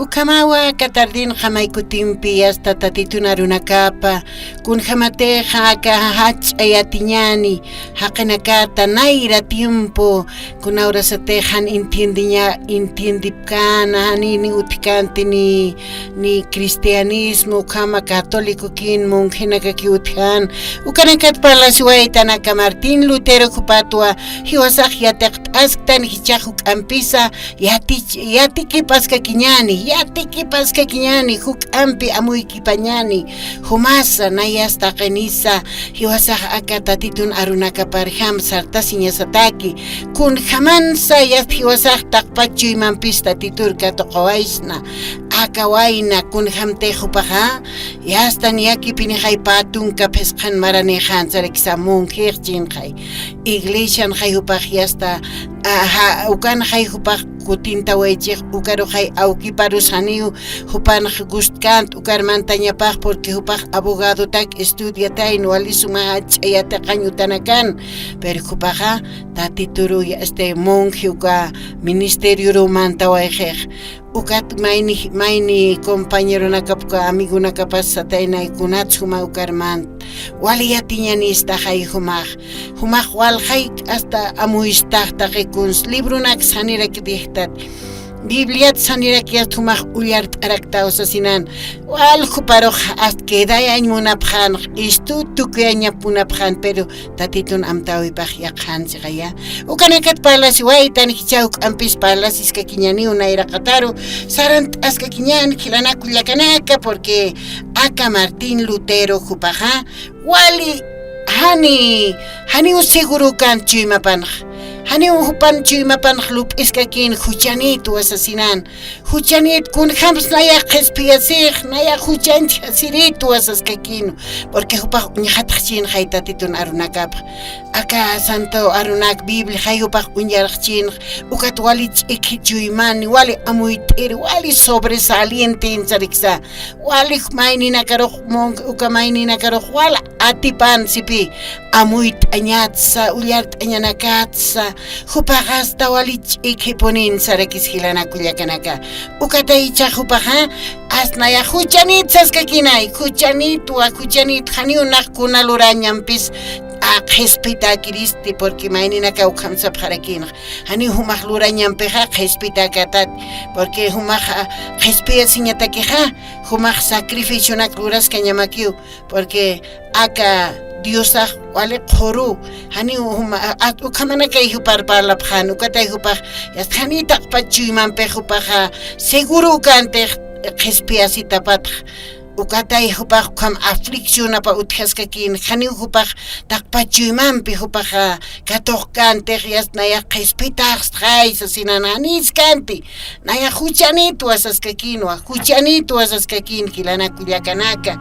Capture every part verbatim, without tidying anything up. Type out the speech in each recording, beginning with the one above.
Ukhamawa aka tardinxa may kutimpi yasta Tatitun arunakapa, kunjamatixa aka jach'a yatiñäni, jaqinakata nayra tiempo, kuna urasatix jan entiendiña-, entiendipkäna, janini utjkänti ni, ni cristianismo, ukhama católicokin, monjenakaki utjän, ukanakat parlasiwaytan aka Martín Lutero jupatwa, jiwasax yatiqt'asktan jichhax juk'ampisa, yati-, yatikipaskakiñäni, yatikipaskakiñäni, juk'ampi amuykipañäni, jumasa, nayas taqinisa, jiwasax aka Tatitun arunakaparjam sartasiñasataki, kunjamansa yast jiwasax taqpach chuymampis Tatitur katuqawaysna, aka wayna, kunjamtix jupaxa, yasta niyakipinixay pä tunka phisqhan maranïxan, sarakisa monjex chinxay, iglesianxay jupax yasta, a, ja, ukanxay jupax kutintawaychix, ukaruxay awkiparus janiw jupanx gustkänti, ukar mantañapax, porque jupax abogadotak estudiatayna, wali suma jach'a yatiqañ utanakan, pero jupaxa Tatituru, este, monje uka ministerioru mantawayxix. Ukat mayni, mayni compañeronakap, uka amigonakapas satayna, kunats juma ukar mant-, wali yatiñanistaxay jumax. Jumax walxay hasta amuyistax taqi kuns, libronaks janirak dijtat, Bibliats janirak yast jumax ullart'araktaw sasinan, wal juparux hasta quedayañ munapxän, istu tukuyañap munapxän, pero Tatitun amtäwipax yaqhansixaya. Ukanakat parlasiwaytan, jichha juk'ampis parlasiskakiñäniw nayraqataru, sarant'askakiñän jilanak kullakanaka, porque aka Martín Lutero jupaxa, wali jani, janiw segurokän chuymapanx. Janiw jupan chuymapanx lup'iskakin, juchanïtwa sasinan. Juchanït kunjams nayax qhispiyasix, nayax juchanchasirïtwa saskakinu. Porque jupax uñxatxchinxay Tatitun arunakapx. Aka santo arunak Bibliaxay jupax uñarxchinx, ukat wali ch'ikhi chuymani, wali amuyt'ir, wali sobresalientin sariksa. Wali mayninakarux, mon-, uka mayninakarux wal atipan sipi, amuyt'añatsa, ullart'añanakatsa, jupaxasta wali ch'ikhipunin sarakis jilanak kullakanaka. Ukatay jichhax jupaxa, asnaya juchanït saskakinay, juchanïtwa, juchanït, janiw nax kuna lurañampis, a, qhispitäkiristi, porque mayninaka ukham sapxarakinx. Janiw jumax lurañampixa qhispitäkätat, porque jumax, a, qhispiyasiñatakixa, jumax sacrificionak luraskañamakiw, porque aka Diosax wali qhuru, janiw juma, a, ukhamanakay jupar parlapxän, ukatay jupax, yast jani taqpach chuymampix jupaxa, seguro ukantix qhispiyasitapatx, ukatay jupax ukham afliccionapa utjaskakin, janiw jupax taqpach chuymampi jupaxa, katuqkantix yast nayax qhispitaxstxay sasinan, janiskanti, nayax juchanïtwa saskakinwa, juchanïtwa saskakin jilanak kullakanaka.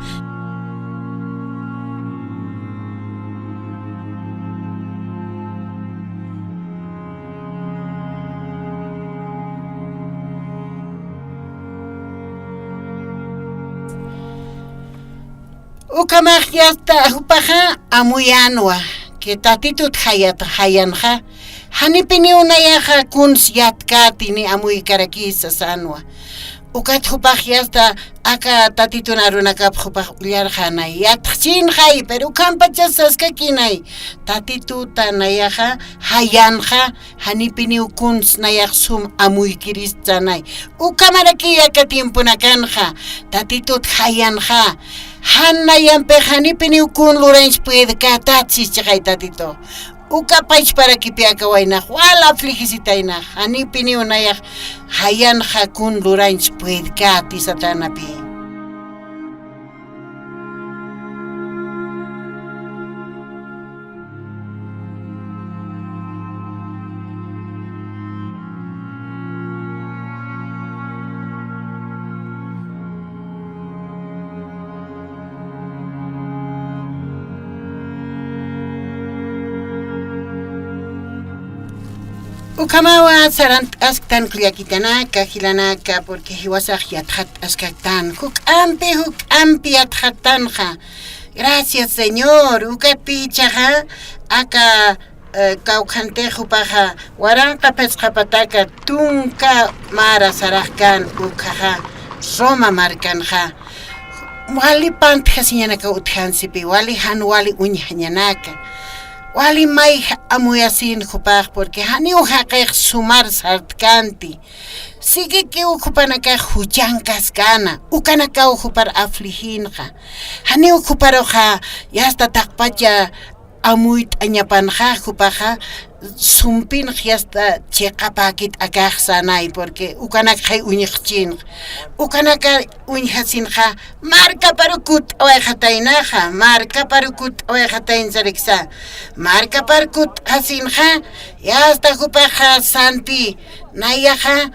Ukhamax yasta jupaxa amuyänwa, que Tatitut jayat-, jayanxa, janipiniw nayaxa kuns yatkäti ni amuykarakisa sänwa. Ukat jupax yasta aka Tatitun arunakap jupax ullarxänay, yatxchinxay, pero ukhampachas saskakinay, Tatituta nayaxa jayanxa, janipiniw kuns nayax sum amuykirist sänay. Ukhamaraki aka tiemponakanxa, Tatitut jayanxa, jan nayampix janipiniw kun lurañch puedkätat sischiqay Tatitu. Uka pachparakipi aka waynax wal afligisitaynax, janipiniw nayax jayanxa kun lurañch puedkäti satänapi. Ukhamawa sarant'asktan kullakitanaka, jilanaka, porque jiwasax yatxatt'askaktan, juk'ampi, juk'ampi yatxattanxa. Gracias, Señor. Ukatpi jichhaxa, aka, eh, kawkhantix jupaxa, waranqa phisqa pataka tunka mara saraxkan ukhaxa. Roma markanxa, wali pantjasiñanaka utjansipï, wali jan wali uñjañanaka, wali mayja amuyasin jupax, porque janiw jaqix sumar sartkanti. Sikikiw jupanakax juchankaskana, ukanakaw jupar afliginxa. Janiw juparuxa, yasta taqpacha amuyt'añapanxa jupaxa, sumpinx yasta chiqapäkit akax sanay, porque ukanakxay uñjchinx. Ukanaka uñjasinxa, markaparu kutt'awayxataynaxa, markaparu kutt'awayxatayn sariksa. Markaparu kutt'asinxa, yasta jupaxa santi, nayaxa,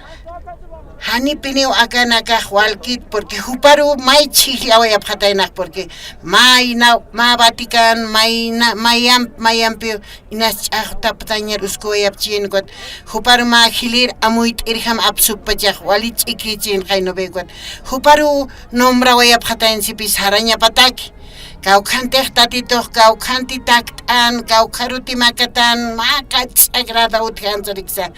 janipiniw akanakax walkit, porque juparu may chhijllawayapxataynax, porque mayna, mä Vaticano, mayna, mayamp, mayampiw inas ch'axtaptañar uskuwayapchin, ukat juparu mä jilir amuyt'irjam apsukpachax wali ch'ikichin, jaynupi ukat juparu nombrawayapxatayn sipï sarañapataki. Kawkhantix Tatitux, kawkhanti takt'an, kawkharuti makatan, mä kach'a grada utjan sariksa.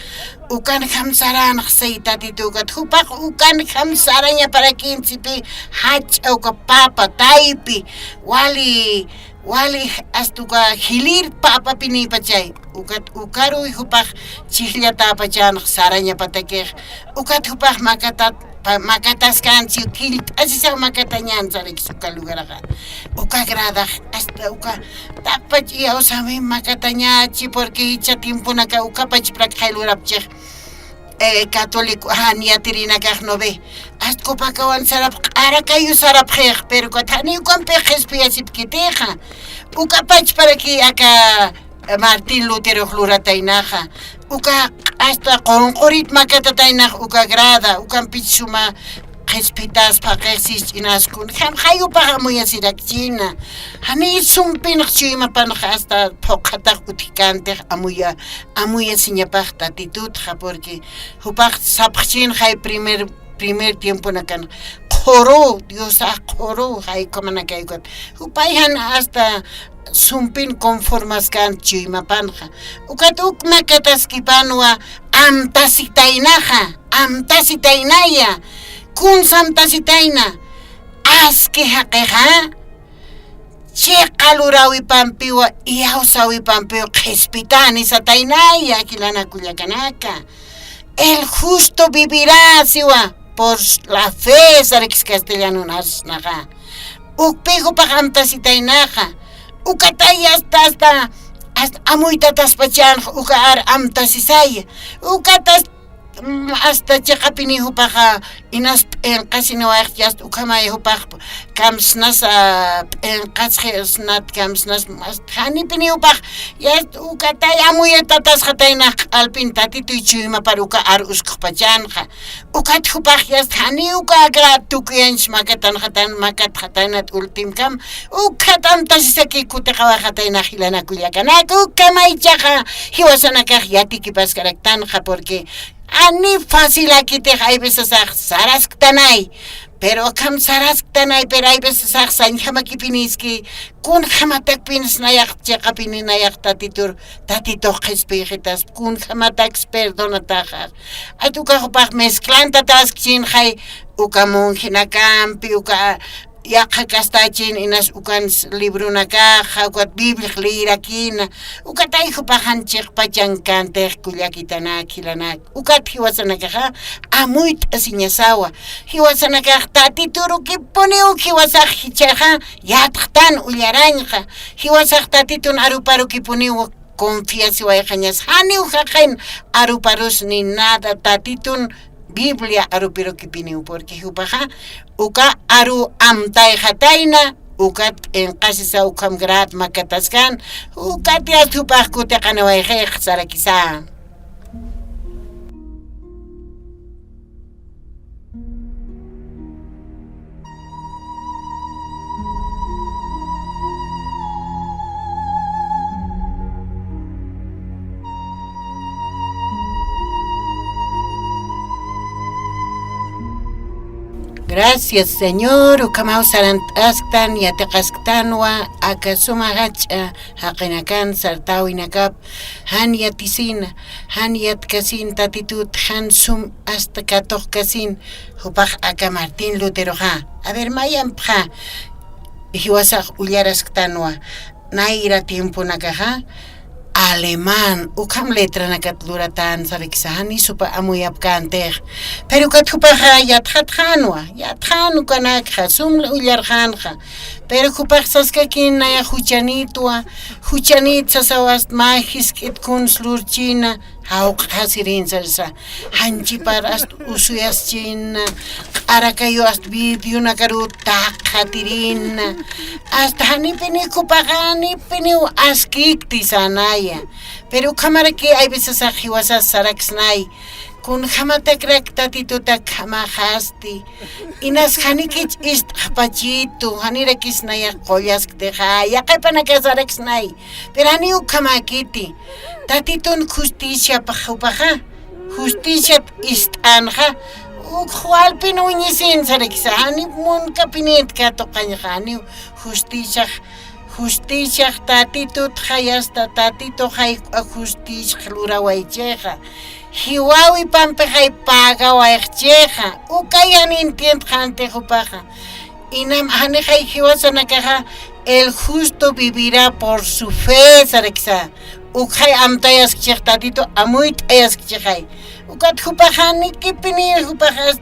Ukanjam saranxsay Tatitu, ukat jupax ukanjam sarañaparakinsipï, jach'a uka papa taypi, wali, wali, hasta uka jilir papapinïpachay. Ukat ukaruw jupax chhijllatäpachanx sarañapatakix. Ukat jupax makatat, pa, makataskanchi, killt'asisaw makatañan sariksa uka lugaraxa. Uka gradax, hasta uka taqpach iyawsami makatañachi, porque jichha tiemponaka ukapach prakxay lurapchix, eh, católico, jan yatirinakax, ¿no ve? Hasta Copacabana sarapx, Q'arakayu sarapxix, pero ukat janiw ukampix qhispiyasipkitixa. Ukapach para que aka Martín Luterox lurataynaxa, uka hasta qunqurit makatataynax uka grada, ukampich suma qhispitaspa, qhispich'inaspa, kunjam jayupax amuyasirakchina. Janiy sumpinx chuymapanx hasta phuqhatax utjkantix amuya, amuyasiñapax Tatitutxa, porque jupax sapxchin jay primer, primer tiemponakan, qhuru, Diosax qhuru, jay ukhamanakay ukat. Jupay jan hasta sumpin conformaskan chuymapanxa. Ukat uk makataskipanwa amtasitaynaxa, amtasitaynaya. Kuns amtasitayna, aski jaqixa, chiqa luräwipampiwa, iyawsäwipampiwa qhispitani sataynaya, jilanaka kullakanaka. El justo vivirá, siwa, por la fe, sarikis castellanun arsnaxa. Ukpï jupax amtasitaynaxa. Ukatay hasta, hasta, hasta amuytataspachanx uka ar amtasisaya. Ukat hasta, mm, hasta chiqapini jupaxa inas p'inqasinawayxchi, hasta ukhamay jupax kamsnasa, p'inqasxi snat kamsnas, hasta janipini jupax, yasta ukatay amuyatatasxataynax q'alpin Tatituy chuymapar uka ar uskxpachanxa. Ukat jupax yasta janiw uka akra tukuyanchis makatanxatan, makatxataynat ultimkam, ukat amtasisaki kutiqawayxataynax jilanaka kullakanaka, ukamay ichaxa jiwasanakax yatikipaskaraktanxa, porque janiw facilakitix hay veces sarasktanay, pero ukham sarasktanay, pero hay veces sañjamakipinïski, kunjamatakpinsa nayax chiqapini nayax Tatitur, Tatitux qhispiyxitaspa, kunjamataks perdonataxa. Ati uka jupax mezclantataskchinxay, uka monjenakampi, uka yaqha kastachin inas ukan libronakaxa, ukat Bibliax leerakïna, ukatay jupax jan chiqpachankantix kullakitanak, jilanak. Ukat jiwasanakaxa amuyt'asiñasawa. Jiwasanakax Tatiturukipuniw jiwasax jichhaxa yatxtan ullarañxa. Jiwasax Tatitun aruparukipuniw confiasiwayxañas. Janiw jaqin aruparus ni nada, Tatitun Biblia arupirukipiniw, porque jupaxa uka aru amtayxatayna, ukat p'inqasisa ukham grad makataskan, ukat yasta jupax kutiqaniwayxix sarakisa. Gracias, Señor, ukhamaw sarant'asktan, yatiqasktanwa, aka suma jach'a jaqinakan sartäwinakap, jan yatisina, jan yatkasin Tatitut, jan sum asta katuqkasin, jupax aka Martín Luteroxa. A ver, mayampxa jiwasax ullarasktanwa, nayra tiemponakaxa, alemán, ukham letranakat luratan sarkisa, jani supa amuyapkantix. Pero ukat jupaxa yatxatxanwa, yatxan ukanakxa, sum ullarxanxa. Pero jupax saskakin nayax juchanitwa, juchanit sasaw ast mä jisk'it kuns lurchina, jawq'asirin sarsa. Janchipar ast usuyaschin, q'arakayu ast vidrionakaru taqatirina. Ast janipini jupaxa, janipiniw askikti sanaya. Pero ukhamaraki hay veces jiwasas saraksnay. Kunjamatakrak Tatituta khamaxasti. Inas janikich ist'xpachitu, janirakis nayax qullasktixa, yaqhipanakax saraksnay. Pero janiw ukhamäkiti. Tatitun justiciapax jupaxa, justiciat ist'anxa, uk walpin uñisin sarakisa, jani munkapinit katuqañxa, janiw justiciax, justiciax Tatitutxay asta, Tatituxay justiciax lurawaychixa, jiwawipampixay pagawayxchixa, ukay jan entiendxanti jupaxa. Inam janixay jiwasanakaxa, el justo vivirá por su fe, sarakisa. Ukxay amtayaskchix Tatitu, amuyt'ayaskchixay. Ukat jupaxa janikipini, jupaxa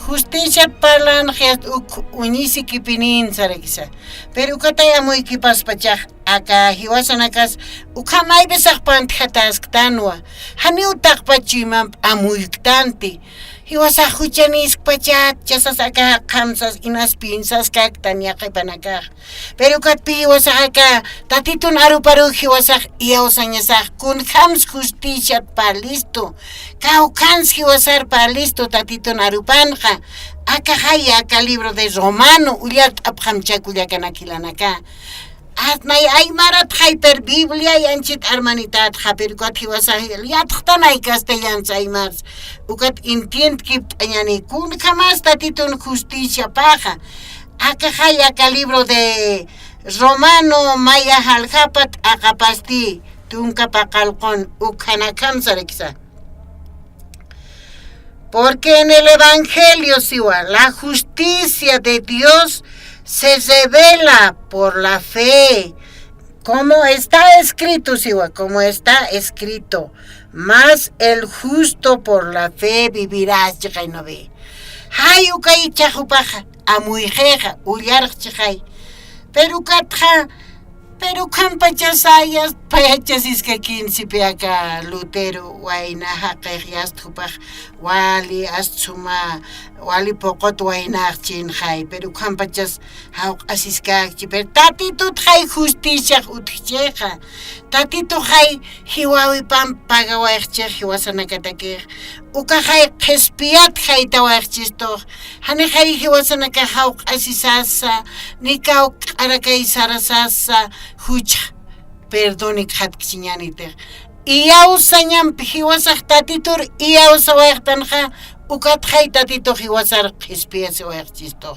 justiciat parlanxi ast uk uñisikipinin, sarakisa. Pero ukatay amuykipaspachax, aka jiwasanakas, ukham hay veces pantjatasktanwa. Janiw taqpach chuymamp amuyktanti. Jiwasax juchaniskpachat, chasas aka jaqhamsas inas piensaskaktan yaqhipanakax. Pero ukatpi jiwasax aka Tatitun aruparu jiwasax iyawsañasax, kunjams justiciat parlistu, kawkhans jiwasar parlistu Tatitun arupanxa. Akaxay aka libro de Romano, ullart'apxam chakullakanak jilanaka. Atnay aymarat jaypir Biblia yanchit armanitat, japir ukat jiwasa yatxtanay castellans aymars. Ukat entiendkipt'añani kunjamas Tatitun justiciapaxa. Akaxay aka libro de Romano maya jaljapa t'aqapasti, tunka paqallqun, ukhanakam sarakisa. Porque en el Evangelio, siwa, la justicia de Dios se revela por la fe, como está escrito, siwa, como está escrito, mas el justo por la fe vivirá, chiqay nubi. Jay ukay chajupaxa, amuyxixa, ullarx chiqay. Pero ukatxa, pero ukhampachasayas, payachasiskakin sipi aka Lutero wayna jaqix yast jupax wali ast suma, wali puqut waynax chinxay, pero ukhampachas jawq'asiskakchi, pero Tatitutxay justiciax utjchixa, Tatituxay jiwawipamp pagawayxchix jiwasanakatakix, ukaxay qhispiyat jaytawayxchistux, janixay jiwasanakax jawq'asisasa, nikaw q'arakay sarasasa, juchx perdonik jatkchiñanitix. Iyawsañamp jiwasax Tatitur iyawsawayxtanxa, ukatxay Tatitux jiwasar qhispiyasiwayxchistux.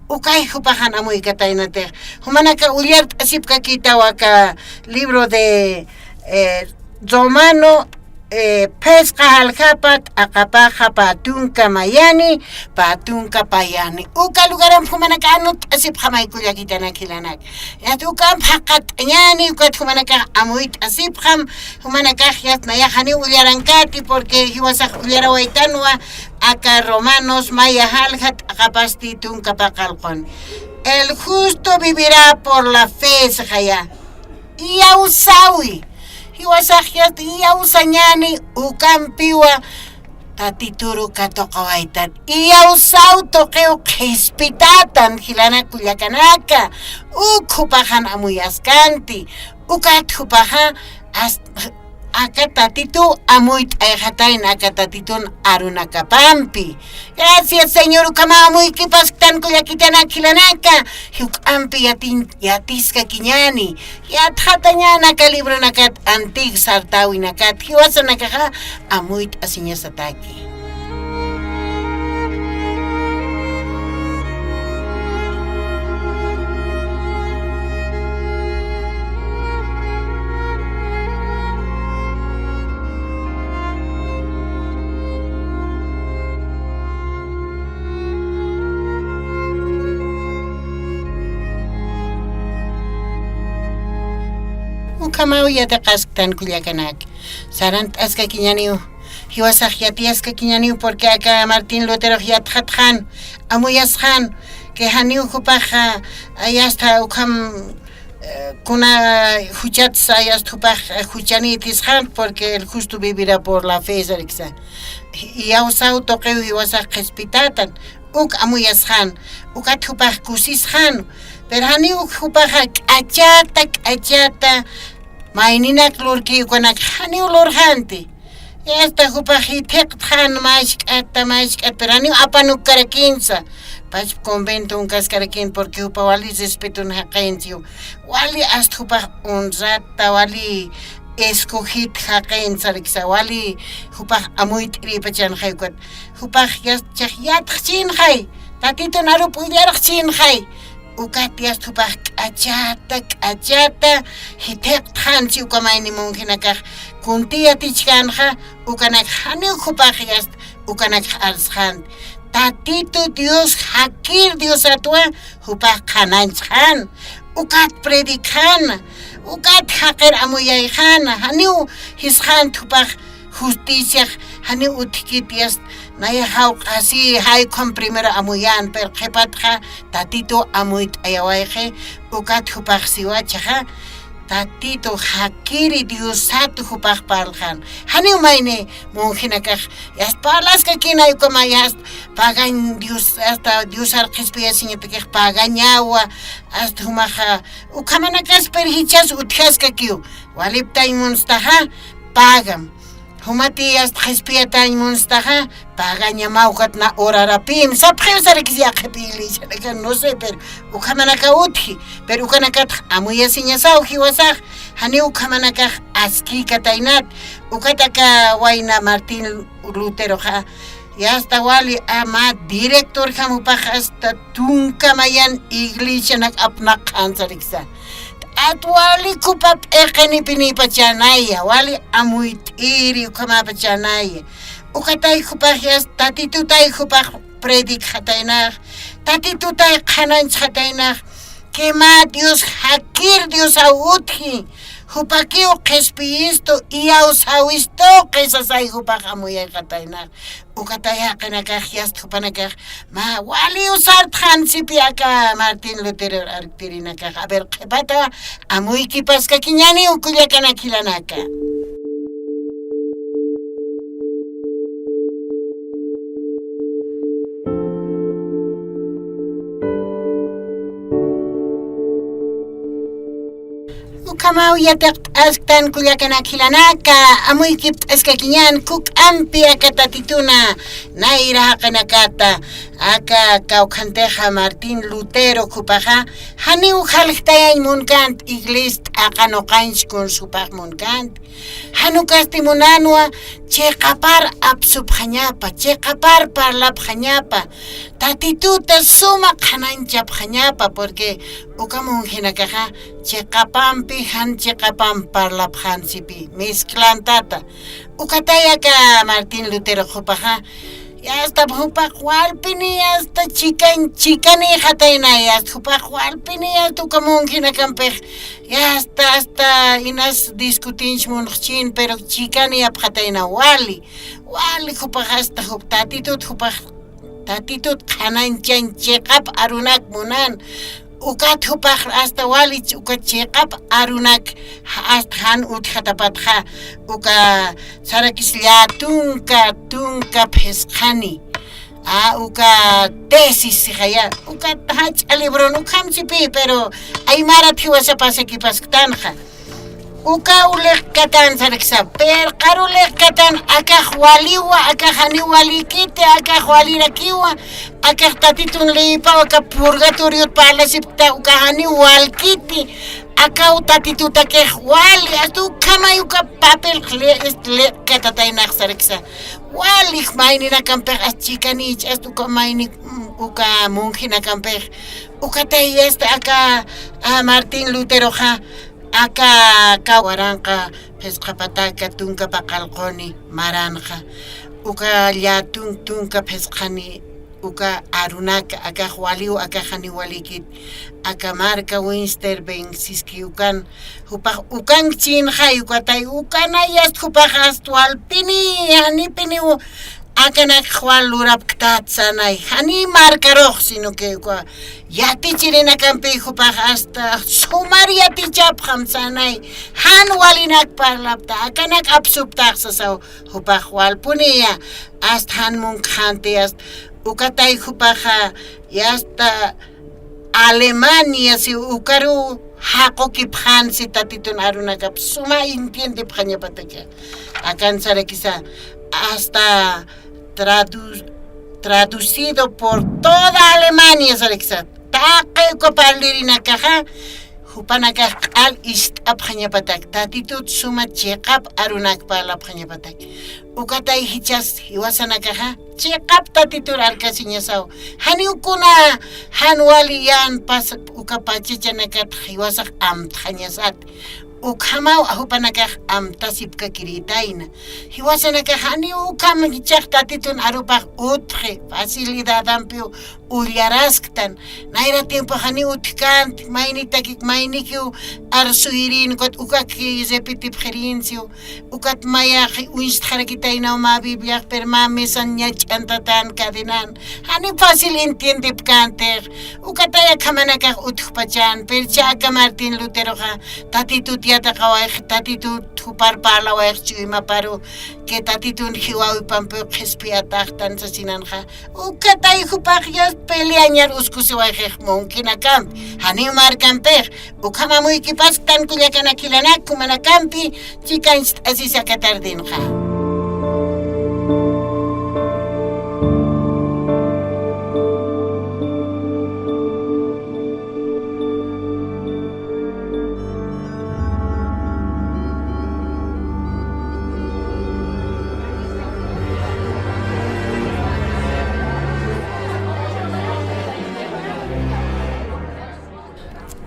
Ukay jupaxan amuykataynatix. Jumanaka ullart'asipkakitaw aka libro de, eh, Romano, eh, phisqa jaljapa t'aqapaxa pä tunka mayani, pä tunka payani. Uka lugaramp jumanaka anut'asipxamay kullakitanak jilanak. Yast ukamp jaqat'añani, ukat jumanakax amuyt'asipxam, jumanakax yast nayax janiw ullarankati, porque jiwasax ullarawaytanwa aka Romanos maya jalja t'aqapasti tunka paqallqun. El justo vivirá por la fe, sixaya. Iyawsawi. Jiwasax yast iyawsañani ukampiwa Tatituru katuqawaytan. Iyawsaw tuqiw qhispitatan jilanak kullakanaka. Uk jupaxan amuyaskanti. Ukat jupaxa as-, aka Tatitu amuyt'ayxatayna aka Tatitun arunakapampi. Gracias, Señor, ukhama amuykipasktan kullakitanak jilanaka. Juk'ampi yatin-, yatiskakiñani. Yatxatañan aka libronakat, antig sartäwinakat, jiwasanakaxa amuyt'asiñasataki. Ukhamaw yatiqasktan kullakanaka. Sarant'askakiñaniw, jiwasax yatiyaskakiñaniw, porque aka Martín Luterox yatxatxan, amuyasxan, que janiw jupaxa, ay, hasta ukham, eh, kuna juchatsa, ay, hasta jupax, eh, juchanïtisxan, porque el justo vivirá por la fe, sariksa. Iyawsaw tuqiw jiwasax qhispitatan, uk amuyasxan, ukat jupax kusisxan, pero janiw jupaxa k'achata, k'achata, mayninak lurki ukanak janiw lurxanti. Hasta jupax jithiqtxan, mask'ata, mask'ata, pero janiw apanukkarakinsa. Pachpa convento unkaskarakin, porque jupa wali respetun jaqinsiw. Wali hasta jupax honrata, wali escogit jaqin sariksa, wali jupax amuyt'iripachanxay ukat. Jupax yast chax yatxchinxay, Tatitun arup willarxchinxay. Ukat yast jupax k'achata, k'achata, jithiqtxansi uka mayni monjenakax, kunti yatichkänxa, ukanak janiw jupax yast, ukanak arsxan. Tatitu Dios jakir Diosatwa, jupax qhanañchxan, ukat predicxan, ukat jaqir amuyayxan, janiw jisxan jupax justiciax, janiw utjkit yast, nayax jawq'asi, jay ukham primero amuyan, pero qhipatxa, Tatitu amuyt'ayawayxi, ukat jupax siwa chaxa, Tatitu jakiri Diosatu jupax parlxan. Janiw mayni monjenakax, yast parlaskakinay ukamay, yast pagañ Dios, hasta Diosar qhispiyasiñatakix pagañawa, hasta jumaxa, ukhamanakas pero jichhas utjaskakiw, waliptañ munstaxa, pagam. Jumati yast qhispiyatañ munstaxa, pagañamaw ukat na orarapim. Sapxiw sarikis yaqhip iglesianakan, no sé, pero ukhamanaka utji, pero ukanakatx amuyasiñasaw jiwasax, janiw ukhamanakax askïkataynat, ukat aka wayna Martín Luteroxa, yasta wali ama directorjam jupax hasta tunka mayan iglesianak apnaqxan sariksa. T'at wali jupa p'iqinipinïpachanaya, wali amuyt'iri ukhamapachanaya. Ukatay jupax yasta Tatitutay jupax predicxataynax, Tatitutay qhanañchxataynax, que mä Dios jakir Diosaw utji, jupakiw qhispiyistu, iyawsawistu, qhisasay jupax amuyayxataynax. Ukatay jaqinakax yast jupanakax, mä waliw sartxansipi aka Martín Lutero arktirinakax. A ver, qhipata amuykipaskakiñaniw kullakanak jilanaka. Ukhamaw yatiqt'asktan kullakanak jilanaka, amuykipt'askakiñan, juk'ampi aka Tatituna nayra jaqinakata, aka kawkhantixa Martín Lutero jupaxa, janiw jaljtayañ munkant, iglesia t'aqanuqañch kun jupax munkant. Jan ukasti munanwa, chiqapar apsupxañapa, chiqapar parlapxañapa, Tatituta suma qhanañchapxañapa, porque uka monjenakaxa chiqapampi jan chiqapam parlapxansipi, mezclantata. Ukatay aka Martín Lutero jupaxa, yasta jupax walpini, yasta chikan, chikanïxatayna, yasta jupax walpini, yasta uka monjenakampix, yasta, hasta inas discutinch munxchin, pero chikanïyapxatayna wali, wali jupax hasta jup Tatitut jupax, Tatitut qhanañchañ chiqap arunak munan, ukat jupax hasta wali ch-, uka chiqap arunak, hasta jan utjatapatxa, uka sarakis llätunka, tunka phisqhani. A, uka tesis sixaya, uka jach'a libron, ukhamsipi, pero aymarat jiwasa pasakipasktanxa. Ukaw liqkatan sarksa, pirqaru liqkatan, akax waliwa, akax janiw walikiti, akax walirakiwa, akax Tatitun leypaw aka purgatoriot parlasipkta, uka janiw walkiti, akaw Tatitutakix wali, hasta ukhamay uka papel li-, est-, liqkatataynax sarksa. Wali mayninakampix hasta chikanïch, hasta uka mayni, uka monjenakampix. Ukatay hasta aka, a, Martín Luteroxa, aka, aka waranqa phisqa pataka tunka paqallquni maranxa, uka llätun tunka phisqhani, Uka arunaka, akax waliw, akax janiw walikit, aka marka Winster Bensiski ukan, jupax ukan chinxay, ukatay ukanay ast jupax ast walpini, janipiniw akanak wal lurapktat sanay, jani markarux, sino que uka yatichirinakampi jupax asta sumar yatichapxam sanay, jan walinak parlapta, akanak apsuptax sasaw, jupax walpuniya, asta jan munkxanti, asta ukatay jupaxa, y asta Alemania, si ukaru jaqukipxan, si Tatitun arunakap suma entiendipxañapataki. Akan sarakisa, asta tradu-, traducido por toda Alemania, sarakisa. Taqi uka parlirinakaxa, jupanakax q'al ist'apxañapatak, Tatitut suma chiqap arunak parlapxañapatak. Ukatay jichhas jiwasanakaxa, chiqap Tatitur arkasiñasaw. Janiw kuna jan wali yän pas uka pachachanakat jiwasax amtxañasat. Ukhamaw jupanakax amtasipkakiritayna. Jiwasanakax janiw ukham jichhax Tatitun arupax utxi, facilidadampiw ullarasktan. Nayra tiempo janiw utjkänti, maynitakik, maynikiw arsuyirin, ukat ukaki repetipxirinciw. Ukat mayax uñstxarakitaynaw mä Bibliax, pero mä mesan ñach'antatän cadenan. Jani fácil entiendepkäntix. Ukatay akhamanakax utjpachan, pero chä aka Martín Luteroxa, Tatitut yatiqawayx, Tatitut jupar parlawayx chuymaparu, que Tatitun jiwäwipampiw qhispiyataxtan sasinanxa. Ukatay jupax yast peleañar uskusiwayxix munkhinakampi, janiw markampix, ukham amuykipasktan kullakanak jilanak jumanakampi, chikañcht'asisa aka tardinxa.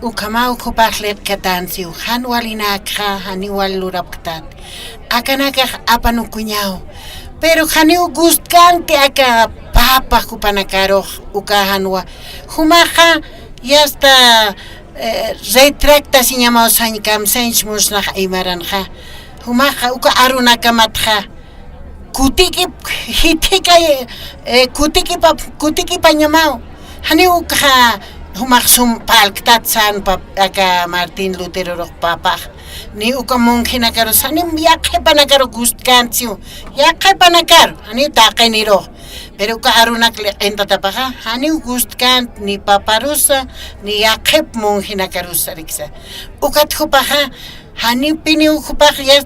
Ukhamaw jupax lirkatänsiw, jan walinakxa janiw wal lurapktat. Akanakax apanukuñaw. Pero janiw gustkänti aka papa jupanakarux, uka janwa. Jumaxa yasta, eh, retractasiñamaw sañ kamsañch musnax aymaranxa. Jumaxa uka arunakamatxa kutikip, jithika, eh, kutikipa, kutikipañamaw. Janiw ukxa jumax sum parlktat sän pap-, aka Martín Luterorux papax. Ni uka monjenakarus, janiw yaqhipanakaru gustkäntsiw. Yaqhipanakaru, janiw taqinirux. Pero uka arunak liq'intatapaxa, janiw gustkänti ni paparusa, ni yaqhip monjenakarusa riksa. Ukat jupaxa, janipiniw jupax ya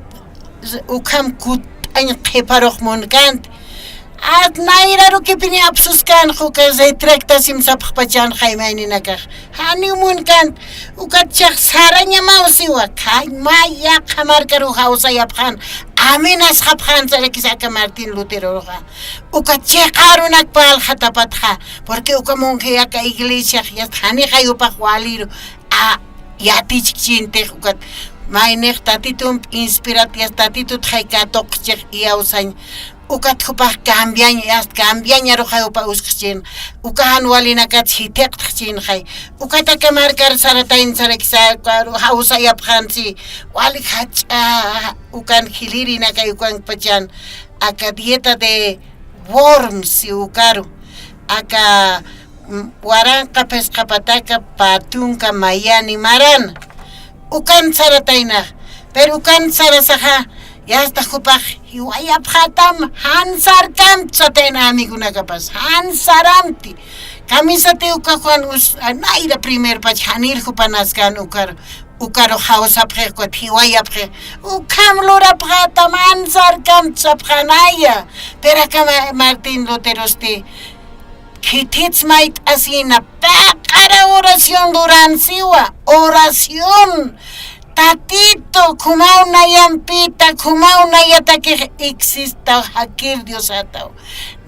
ukham kut'añ qhiparux munkänti. At nayrarukipini apsuskän, uka retractasim sapxpachan jaymayninakax. Janiw munkänti, ukat chhax sarañamaw siwa, khañ mä yaqha markaru jawsayapxän, amenazxapxän sarakis aka Martín Luteroruxa. Uka chiqa arunak parlxatapatxa, porque uka monje aka iglesiax yast janixay jupax waliru, a, yatichkchintix ukat, maynix Tatitump inspirat yast Tatitut jay katuqchix iyawsañ, ukat jupax cambiañ, yast cambiañaruxay jupa uskxchin, uka jan walinakat jithiqtxchinxay, ukat aka markar saratayn sarakisa, ukaru jawsayapxänsi, wali jach'a ukan jilirinakay ukankpachan, aka dieta de Worms, si ukaru, aka, mm, waranqa phisqa pataka pä tunka mayani maran. Ukan sarataynax, pero ukan sarasaxa, yasta jupax jiwayapxätam, jan sarkamti satayna amigonakapas, jan saramti. Kamisati uka Juan us-, a, nayra primer pach janir jupanaskan ukaru. Ukaru jawsapxix, ukat jiwayapxix. Ukham lurapxätam, jan sarkamti sapxänaya. Pero aka Ma-, Martín Luterosti, khithits mayt'asina, paqara oración luransiwa, oración. Tatito, khumaw nayampita, khumaw nayatakix exista, jakir Diosataw.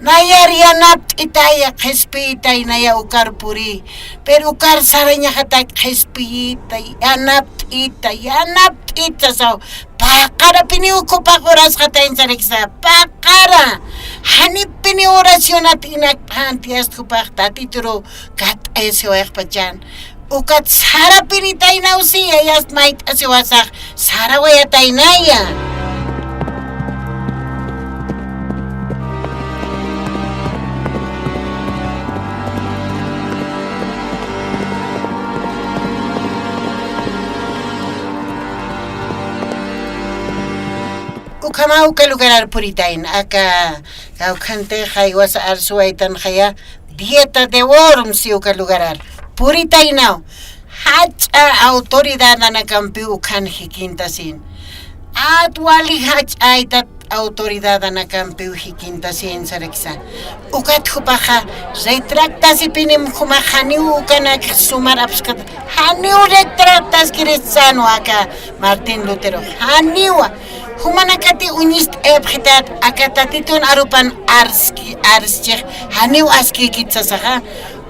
Nayar yanapt'itaya, qhispiyitay naya ukar puri. Pero ukar sarañaxatak qhispiyita, yanapt'ita, yanapt'ita saw. Paqarapiniw ukhupax urasxatañ sarakisa. Paqara. Janipi Ni oracionat inakphanti, ast jupax Tatituru kat'ayasiwayxpachan. Ukat sarapiritaynaw si, yast mayt'asiwasax sarawayataynaya. Ukhama uka lugarar puritayna, aka kawkhantix jaywasa arsuwaytanxaya, Dieta de Worms si uka lugarar puritaynaw. Jach'a autoridadanakampiw ukhan jikintasin. At wali jach'aytat autoridadanakampiw jikintasin saraksa. Ukat jupaxa retractasipinim, jumax janiw ukanak sumar apskat, janiw retractaskiristsanwa aka Martín Lutero, janiwa. Jumanakati uñist'ayapxitat aka Tatitun arupan arski, arschix, janiw askïkit sasaxa.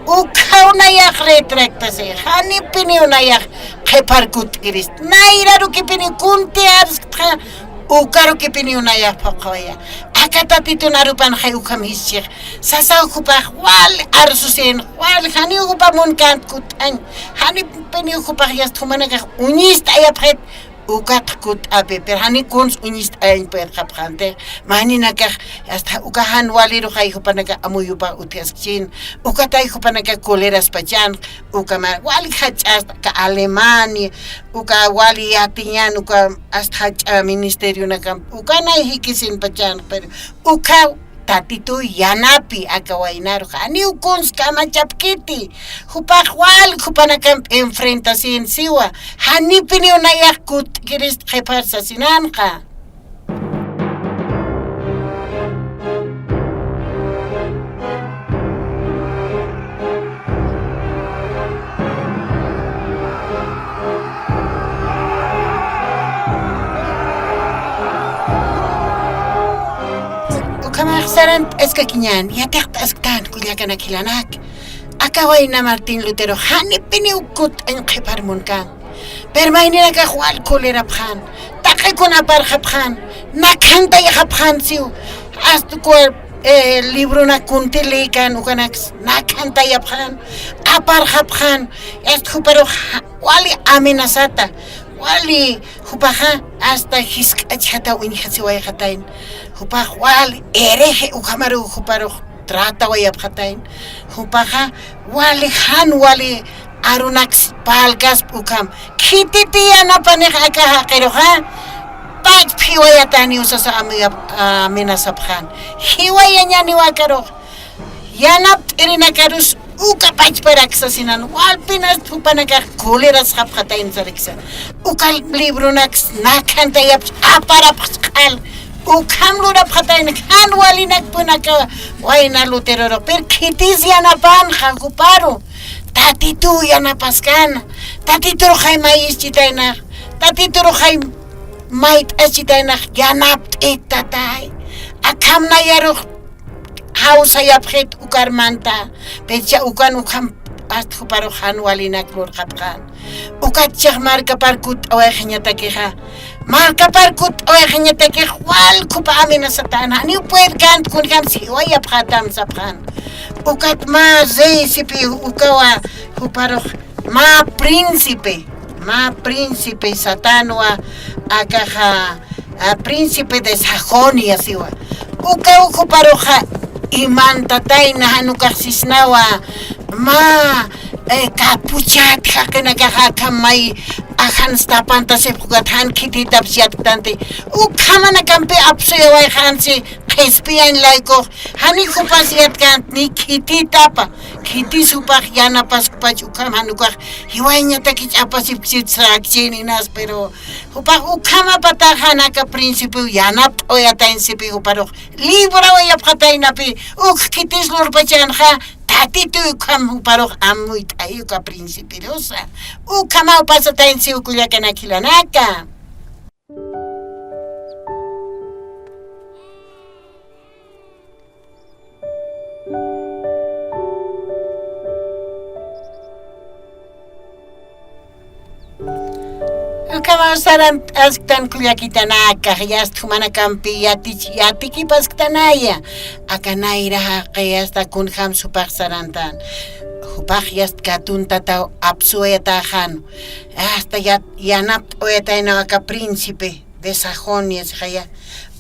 Ukhaw nayax retractasi, janipiniw nayax qhipar kutkirist. Nayrarukipiniw kunti arsktxa, ukarukipiniw nayax phuqhawaya. Aka Tatitun arupanxay ukham jischix. Sasaw jupax wal arsusin, wal janiw jupa munkant kut'añ, janipiniw jupax yast jumanakax uñist'ayapxit, ukat kut'api, pero jani kuns uñist'ayañ puedxapxanti. Mayninakax hasta uka jan walirux ay jupanaka amuyupa utjaskchin, ukatay jupanaka coleraspachan, uka ma-, wali jach'ast, aka Alemania, uka wali yatiñan, uka hasta jach'a ministerionakam, ukanay jikisinpachan, pero uka Tatituw yanapi aka waynarux, janiw kuns kamachapkiti, jupax wal jupanakamp enfrentasin siwa, janipiniw nayax kutkirist qhipar sasinanxa. Ukhamax sarant'askakiñän, yatiqt'asktan kullakanak jilanak. Aka wayna Martín Lutero janipiniw kut'añ qhipar munkan. Pero mayninakax wal colerapxan, taqikun aparxapxan, nakhantayaxapxan siw. Hasta uka, eh, libronak kunti leekan ukanaks nakhantayapxan, aparxapxan, hasta juparux ja-, wali amenazata, wali jupaxa hasta jisk'achjata uñjasiwayxatayn. Jupax wali hereje ukhamaru juparux tratawayapxatayn. Jupaxa wali jan wali arunaks parlkasp ukham. Khititi yanapanix aka jaqiruxa, pachp jiwayataniw sasa amuyap-, amenazapxan. Jiwayañaniw akarux. Yanapt'irinakarus uka pachparak sasinan, walpinas jupanakax colerasxapxatayn saraksa. Uka libronaks nakhantayapx, aparapxsq'al. Ukham lurapxatayna jan walinakpun aka wayna Luterorux. Pero khitis yanapanxa juparu. Tatituw yanapaskana. Tatituruxay mayischitaynax. Tatituruxay mayt'aschitaynax, yanapt'it tatay. Akham nayarux jawsayapxit ukarmanta, pero ukan ukham hasta juparux jan walinak lurqapxan. Ukatchax markapar kutt'awayxañatakixa. Markapar kutt'awayxañatakix wal jupa amenazatan, janiw puerkant kunjam siwayapxatam sapxan. Ukat mä rey sipi ukawa juparux mä príncipe, mä príncipe satanwa, akaxa, a, príncipe de Sajonia siwa. Uka ukhuparuxa imantatayna jan ukax sisnawa, mä, eh, kapuchat jaqinakaxa akham may ajanstapantasipxukat jan khititapsi yatktanti. Ukhamanakampi apsuyawayxansi qhispiyañ laykux, jani jupas yatkant ni khititapa. Khitis jupax yanapaskpach ukham jan ukax jiwayañatakich apasipksit sakchininas, pero jupax ukhamapatax jan aka principio yanapt'awayatañ sipi juparux librawayapxataynapi, uk khitis lurpachanxa Tatituy ukham juparux amuyt'ayi uka principiosa. Ukhamaw pasatañ siw kullakanak jilanaka. Sarant'asktan kullakitanaka, yast jumanakampi yatich-, yatikipasktanaya. Aka nayra jaqi asta kunjam jupax sarantan. Jupax yast katun tataw apsuwayataxan. Asta yat-, yanapt'awayataynaw aka príncipe de Sajonia sixaya.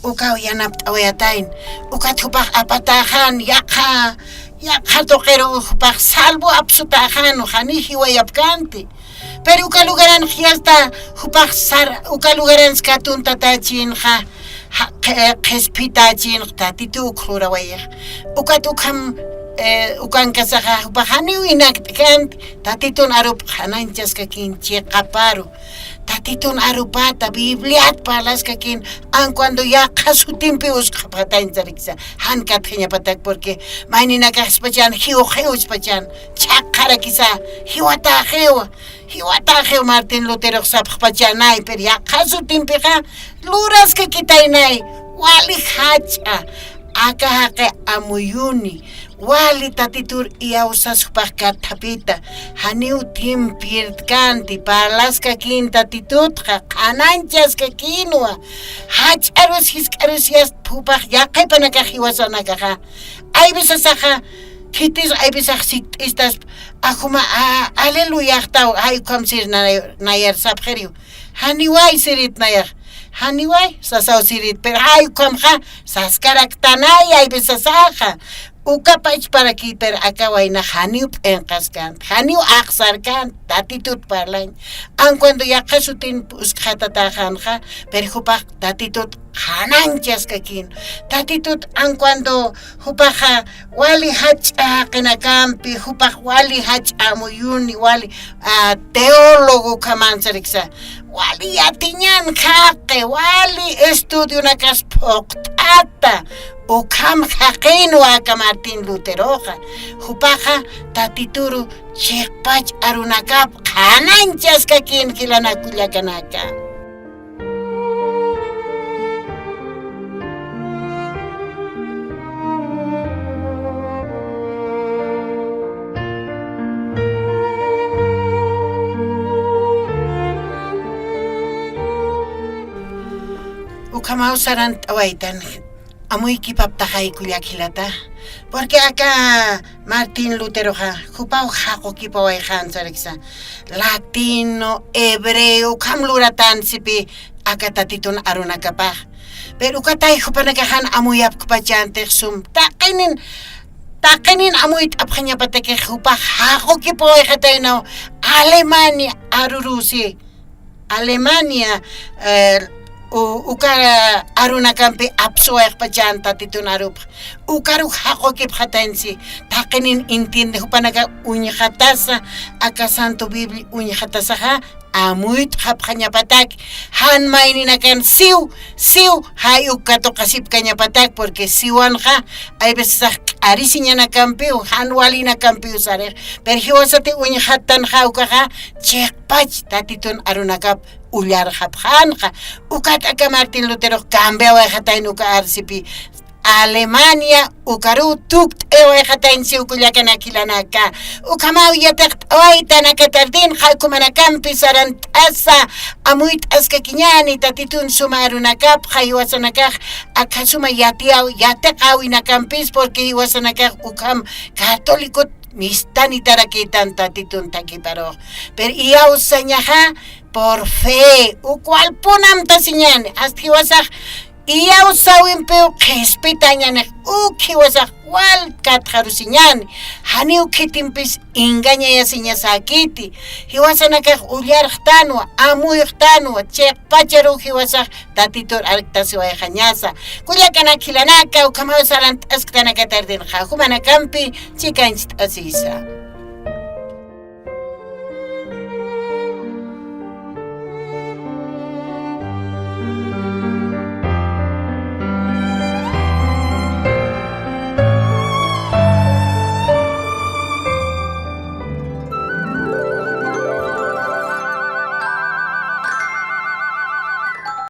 Ukaw yanapt'awayatayn. Ukat jupax apataxan, yaqha, yaqha tuqiru jupax salvo apsutaxan, jani jiwayapkanti. Pero uka lugaranx yasta jupax sar-, uka lugaranx katun tatachinxa, ja-, qhi-, qhispitachinx Tatitu uk lurawayix. Ukat ukham, eh, ukankasaxa jupax janiw inakt'kant, Tatitun arup qhanañchaskakin chiqaparu. Tatitun arupata, Bibliat parlaskakin, an cuando yaqha sutimpi uskxapxatañ sariksa, jan katjañapatak, porque mayninakaxspachan, jiw jiwspachan, chhaqharakisa, jiwataxiwa. Jiwataxiw Martín Luterox sapxpachanay, pero yaqha sutimpixa luraskakitaynay, wali jach'a, aka jaqi amuyuni, wali Tatitur iyawsas jupax kathapita, janiw timpirtkanti, parlaskakin Tatitutxa, qhanañchaskakinwa, jach'arus jisk'arus yast jupax yaqhipanakax jiwasanakaxa. Ay veces axa, khitis ay veces sikt'istas, ajuma, a, aleluyaxtaw, ay ukham sir na-, nayar sapxiriw. Janiway sirit nayax, janiway sasaw sirit, pero ay ukhamxa, saskaraktanay, ay veces axa. Ukapach para que, pero aka wayna janiw p'inqaskan, janiw aqsarkan, Tatitut parlañ. An cuando yaqha sutin uskxatataxanxa, pero jupax Tatitut qhanañchaskakin. Tatitut an cuando jupaxa wali jach'a jaqinakampi, jupax wali jach'a amuyuni, wali, ah, teólogo ukhaman sariksa. Wali yatiñan jaqi, wali estudionakas phuqt'ata. Ukham jaqinwa aka Martín Luteroxa. Jupaxa Tatituru chiqpach arunakap qhanañchaskakin jilanak kullakanaka. Ukhamaw sarant'awaytan, amuykipaptaxay kullak jilata, porque aka Martín Luteroxa, jupaw jaqukipawayxan sariksa, latino, hebreo, ukham luratan sipi aka Tatitun arunakapax. Pero ukatay jupanakaxan amuyapkpachantix sum, taqinin, taqinin amuyt'apxañapatakix jupax jaqukipawayxataynaw Alemania arurusi. Alemania, eh, u-, uka arunakampi apsuwayxpachan Tatitun arupx. Ukarux jaqukipxatañsi, taqinin entiende jupanaka uñxatasa, aka Santo Biblia uñxatasaxa, amuyt'xapxañapatak, jan mayninakan siw, siw, jay uk katuqasipkañapatak, porque siwanxa, hay veces k'arisiñanakampiw, jan walinakampiw sarix, pero jiwasati uñxattanxa ukaxa, chiqpach Tatitun arunakap ullarxapxanxa. Ukat aka Martín Luterox cambiawayxatayn uka arsipi Alemania, ukaruw tukt'iwayxatayn siw kullakanak jilanaka. Ukhamaw yatiqt'awaytan aka tardinxa, ukhumanakampi sarant'asa, amuyt'askakiñäni Tatitun suma arunakapxa, jiwasanakax akha suma yatiyaw, yatiqäwinakampis, porque jiwasanakax ukham católicot mistanitarakitan Tatitun thakiparux. Pero iyawsañaxa por fe, uk walpunamtasiñäni, hasta jiwasax iyawsäwimpiw qhispitañänix, uk jiwasax wal katxarusiñäni, janiw khitimpis engañayasiñasäkiti, jiwasanakax ullarxtanwa, amuyxtanwa, chiqpacharuw jiwasax Tatitur arktasiwayxañasa. Kullakanak jilanaka, ukhamaw sarant'asktan aka tardinxa, jumanakampi chikañcht'asisa.